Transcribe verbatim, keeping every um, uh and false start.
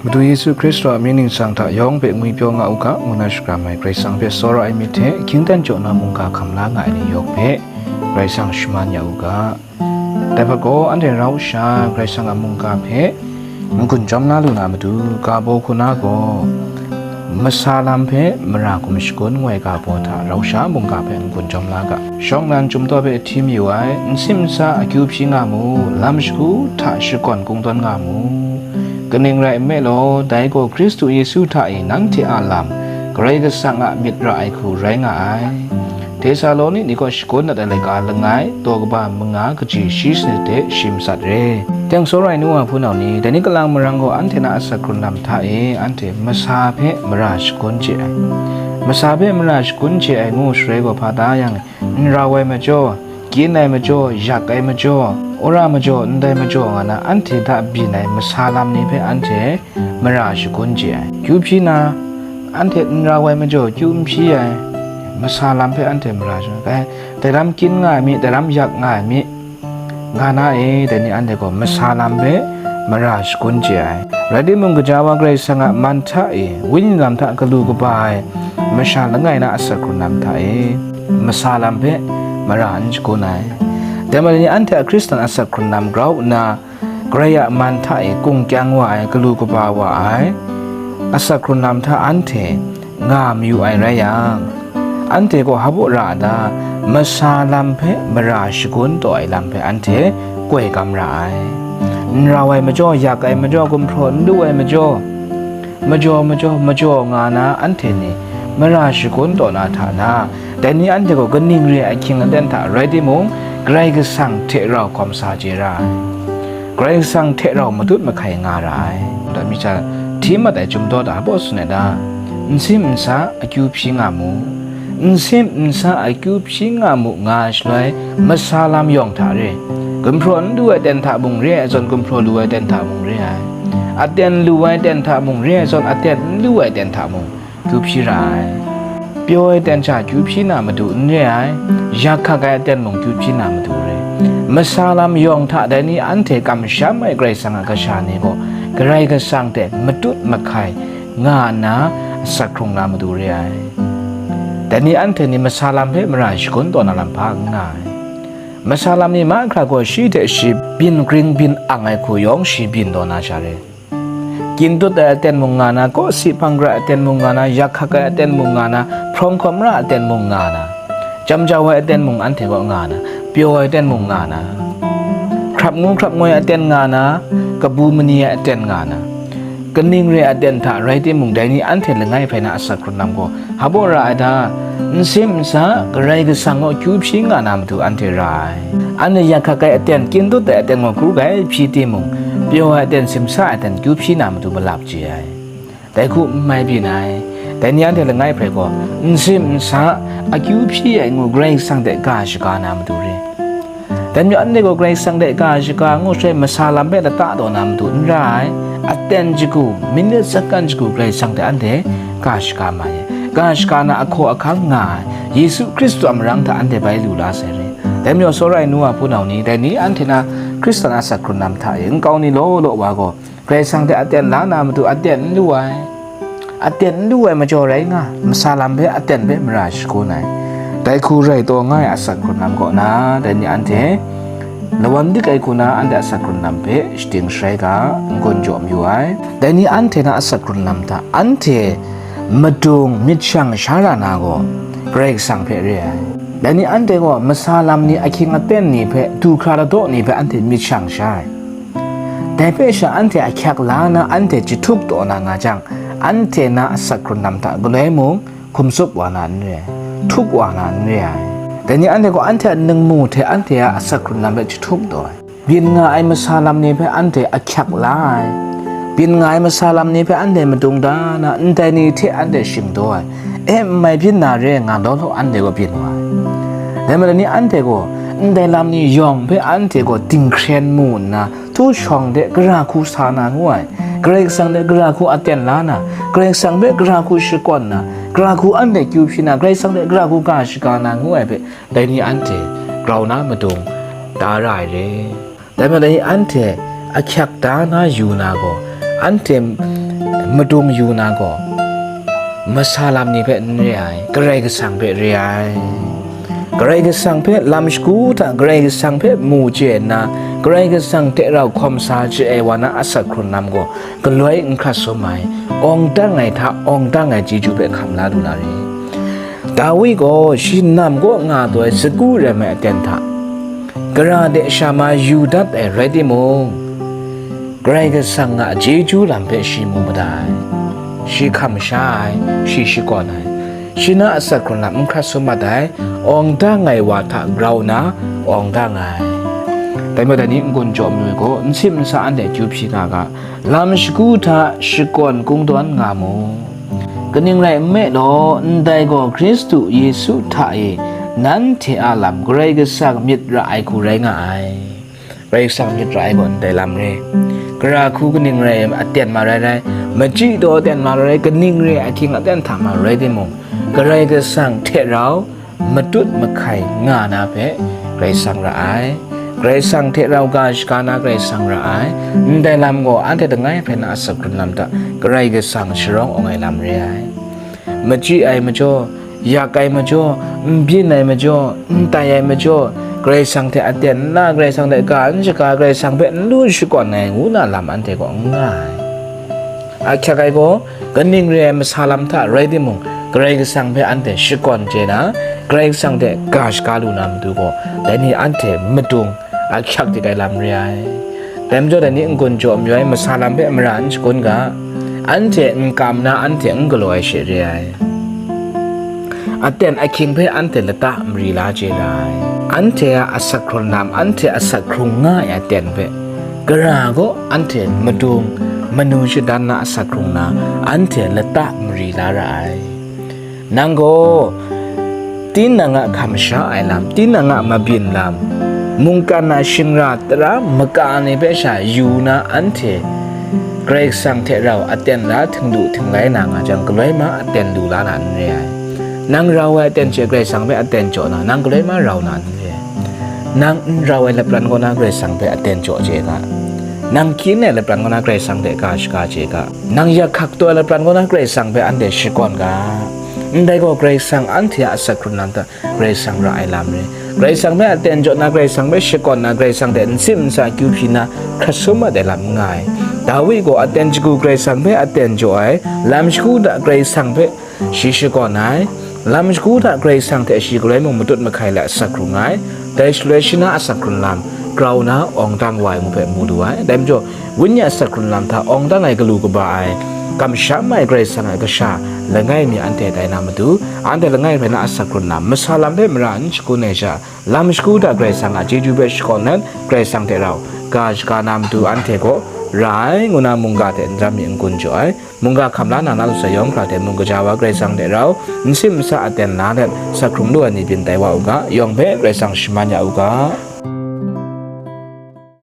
Madu Yesu Hkristu a mying ningsang hta yawng hpe ngwipyaw nga u ga, ngu na shakram ai Karai Kasang hpe tsawra ai myit hte, hkying dan jaw na mungga hkam la nga ai ni yawng hpe Karai Kasang shaman ya u ga. Dai hpe gaw, anhte rau sha Karai Kasang a mungga hpe n-gun chyawm na lu na matu, ga baw hku na gaw, masa lam hpe mara hkum shagun ngoi ga baw hta rau sha mungga hpe n-gun chyawm la ga. Shawng nnan chyum taw hpe hti mayu ai, nsim nsa akyu hpyi nga mu, lam shagu hta shakawn kungdawn nga mu. Kaning rai nme law, dai gaw Hkristu Yesu hta e nanhte a lam, Karai Kasang a myit ra ai hku rai nga ai. Tesaloni ni kaw shakawn dat ai laika langai, daw kaba manga kaji shi sanit hte shi matsat re. Teng tsawra ai nu wa hpunau ni, dai ni kalang marang gaw anhte na asak hkrun lam hta e anhte masa hpe mara shagun chye ai. Masa hpe mara shagun chye ai ngu shaloi gaw hpa da yang, n rau ai majaw, kyin ai majaw, yak ai majaw, wora majaw, ndai majaw nga na anhte hta byin ai masa lam ni hpe anhte mara shagun chye ai. Kyu hpyi na, anhte n rau ai majaw kyu n hpyi ai, masa lam hpe anhte mara shagun ai. Dai lam kyin nga ai mi, dai lam yak nga ai mi, nga na e, dai ni anhte gaw masa lam hpe mara shagun chye ai. Rai timung, gaja wa Karai Kasang a man hta e, wenyi lam hta galu kaba ai masha langai na asak hkrun lam hta e, masa lam hpe mara n shagun ai. Dai majaw ni anhte a Hkristan asak hkrun lam grau nna, Karai a man hta e kung kyang wa ai, galu kaba wa ai, asak hkrun lam hta anhte nga mayu ai rai yang, anhte gaw hpa baw ra a ta? Masa lam hpe mara shagun taw ai lam hpe anhte koi gam ra ai. N rau ai majaw, yak ai majaw, gumhpraw n lu ai majaw, majaw, majaw, majaw nga na anhte ni mara shagun taw na hta na, dai ni anhte gaw kaning re ai ahkying aten hta rai timung, Karai Kasang hte rau hkawm sa chye ra ai. Karai Kasang hte rau matut mahkai nga ra ai. Dai mi hta hti mat ai chyum daw hta hpa tsun ai ta? Nsim nsa akyu hpyi nga mu. Nsim nsa akyu hpyi nga mu nga shaloi, masa lam yawng hta re, gumhpraw n lu ai aten hta mung re ai zawn, gumhpraw lu ai aten hta mung re ai. Aten lu ai aten hta mung re ai zawn, aten n lu ai aten hta mung kyu hpyi ra ai. Pyaw ai aten sha kyu hpyi na matu n re ai, yak hkak ai aten mung kyu hpyi na matu re. Masa lam yawng hta dai ni anhte kamsham ai Karai Kasang a kasha ni gaw, Karai Kasang hte matut mahkai nga nna asak hkrung na matu re ai. Dai ni anhte ni masa lam hpe mara shagun taw na lam hpa n nga ai. Masa lam ni mahkra gaw shi hte shi byin gring byin ang ai hku yawng shi byin taw na sha re. Kyin dut ai aten mung nga na, kawsi hpang gara aten mung nga na, yak hkak ai aten mung nga na, hprawng hkawm ra aten mung nga na, jam jau ai aten mung anhte kaw nga na, pyaw ai aten mung nga na, hkrap ngu hkrap ngoi aten nga na, kabu mani ai aten nga na, kaning re ai aten hta rai timung, dai ni anhte langai hpe na asak hkrun lam gaw, hpa baw ra ai ta? Nsim nsa Karai Kasang kaw kyu hpyi nga na matu anhte ra ai. Anhte yak hkak ai aten, kyin dut ai aten gaw kru gai hpyi timung, pyaw ai aten, simsa ai aten kyu hpyi na matu malap chye ai. Dai hku n mai byin ai. Dai ni anhte langai hpe gaw, nsim nsa akyu hpyi ai ngu Karai Kasang hte ga shaga na matu re. Dai majaw anhte gaw Karai Kasang hte ga shaga ngu shaloi, masa lam hpe lata taw na matu n ra ai, aten shagu, minit sakan shagu Karai Kasang hte anhte ga shaga ma ai. Ga shaga na ahkaw ahkang nga ai, Yesu Hkristu a marang hta anhte bai lu la sai re. Dai majaw tsawra ai nu wa hpunau ni, dai ni anhte na Hkristan a asak hkrun lam hta e nkau ni law law wa gaw, Karai Kasang hte aten la na matu aten n lu ai. Aten n lu ai majaw rai nga, masa lam hpe aten hpe mara shagun ai. Dai hku rai taw nga ai asak hkrun lam kaw na, dai ni anhte lawan dik ai hku na anhte asak hkrun lam hpe shading sharai ga, n-gun jaw mayu ai. Dai ni anhte na asak hkrun lam hta anhte madung myit shang sha ra na gaw, Karai Kasang hpe re ai. Dai ni anhte gaw masa lam ni, ahkying aten ni hpe, du hkra ladaw ni hpe anhte myit shang sha ai. Dai hpe sha anhte ahkyak la na, anhte jahtuk taw na nga jang, anhte na asak hkrun lam hta galoi mung hkum tsup wa na n re ai, htuk wa na n re ai. Dai ni anhte gaw anhte a ningmu hte anhte a asak hkrun lam hpe jahtuk taw ai. Byin nga ai masa lam ni hpe anhte ahkyak la ai. Byin nga ai masa lam ni hpe anhte madung da na, ndai ni hte anhte shingdaw ai. E, n mai byin na re nga law law anhte gaw byin wa ai. Dai majaw ni anhte gaw, ndai lam ni yawng hpe anhte gaw dinghkren mu nna, htu shawng de gara hku sa na ngu ai, Karai Kasang de gara hku aten la na, Karai Kasang hpe gara hku shakawn na, gara hku anhte kyu hpyi na, Karai Kasang de gara hku ga shaga na ngu ai hpe, dai ni anhte grau na madung da ra ai re. Dai majaw dai ni anhte ahkyak da na yu na gaw, anhte madung yu na gaw, masa lam ni hpe n re ai, Karai Kasang hpe re ai. Karai Kasang hpe lam shagu hta Karai Kasang hpe mu chye nna, Karai Kasang hte rau hkawm sa chye ai wa na asak hkrun lam gaw galoi n hkrat sum ai, awng dang ai hta awng dang ai chyeju hpe hkam la lu na re. Dawi gaw shi nam kaw nga taw ai sagu rem ai aten hta, gara de sha ma yu dat ai rai timung, Karai Kasang a chyeju lam hpe shi mu madat ai, shi hkam sha ai, shi shakawn ai, shi na asak hkrun lam n hkrat sum mat ai, awng dang ai wa hta grau nna awng dang ai. Dai majaw dai ni n-gun jaw mayu ai gaw, n sip n sa anhte akyu hpyi nga ga, lam shagu hta shakawn kungdawn nga mu. Kaning rai nme law, ndai gaw Hkristu Yesu hta e nanhte a lam Karai Kasang myit ra ai hku rai nga ai. Karai Kasang myit ra ai gaw ndai lam re. Gara hku kaning rai aten ma rai rai, machyi daw aten ma rai rai, kaning re ahkying aten hta ma rai timung, Karai Kasang hte rau matut mahkai nga na hpe Karai Kasang ra ai. Karai Kasang hte rau ga shaga na Karai Kasang ra ai. Ndai lam gaw anhte langai hpe na asak hkrun lam hta Karai Kasang sharawng awng ai lam re ai. Machyi ai majaw, yak ai majaw, n byin ai majaw, n tai ai majaw, Karai Kasang hte aten nna, Karai Kasang hte ga n shaga, Karai Kasang hpe n lu shakawn ai ngu na lam anhte kaw n nga ai. Ahkyak ai gaw, kaning re ai masa lam hta rai timung, Karai Kasang hpe anhte shakawn chye na, Karai Kasang hte ga shaga lu na matu gaw, dai ni anhte madung ahkyak dik ai lam re ai. Dai majaw dai ni n-gun jaw mayu ai, masa lam hpe mara n shagun ga, anhte n kam na, anhte n galaw ai she re ai. Aten ahkying hpe anhte lata mari la chye ra ai. Anhte a asak hkrung lam, anhte asak hkrung nga ai aten hpe, gara gaw anhte madung manu shadan na asak hkrung na, anhte lata mari la ra ai. Nang gaw tinang a hkam sha ai lam, tinang a mabyin lam, mungkan a shingra tara maka ni hpe sha yu na anhte Karai Kasang hte rau aten la htingdu htinglai na nga jang, galoi ma aten du la na n re ai. Nang rau ai aten she Karai Kasang hpe aten jaw na, nang galoi ma rau na n re ai. Nang n rau ai lapran kaw na Karai Kasang hpe aten jaw chye ga, nang hkyin ai lapran kaw na Karai Kasang hte ga shaga chye ga, nang yak hkak taw ai lapran kaw na Karai Kasang hpe anhte shakawn ga. Ndai gaw Karai Kasang anhte a asak hkrun lam hta Karai Kasang ra ai lam re. Karai Kasang hpe aten jaw na, Karai Kasang hpe shakawn na, Karai Kasang hte n sip n sa akyu hpyi na, hkrat sum mat ai lam n nga ai. Dawi gaw aten shagu Karai Kasang hpe aten jaw ai, lam shagu hta Karai Kasang hpe shi shakawn ai, lam shagu hta Karai Kasang hte shi galoi mung matut mahkai let asak hkrung ai, dai shaloi shi na asak hkrun lam grau na awng dang wa ai ngu hpe mu lu ai. Dai majaw, Wenyi a asak hkrun lam hta awng dang ai galu kaba ai, kamsham ai Karai Kasang a kasha langai mi anhte tai na matu, anhte langai hpe na asak hkrun lam, masa lam hpe mara n shagun ai sha, lam shagu hta Karai Kasang a chyeju hpe shakawn let, Karai Kasang hte rau ga shaga na matu anhte gaw ra ai, ngu na mungga hte n ram mi n-gun jaw ai. Mungga hkam la na na lusai yawng hkra hte mung kaja wa Karai Kasang hte rau n sip n sa aten la let, asak hkrung lu ai ni byin tai wa u ga, yawng hpe Karai Kasang shaman ya u ga.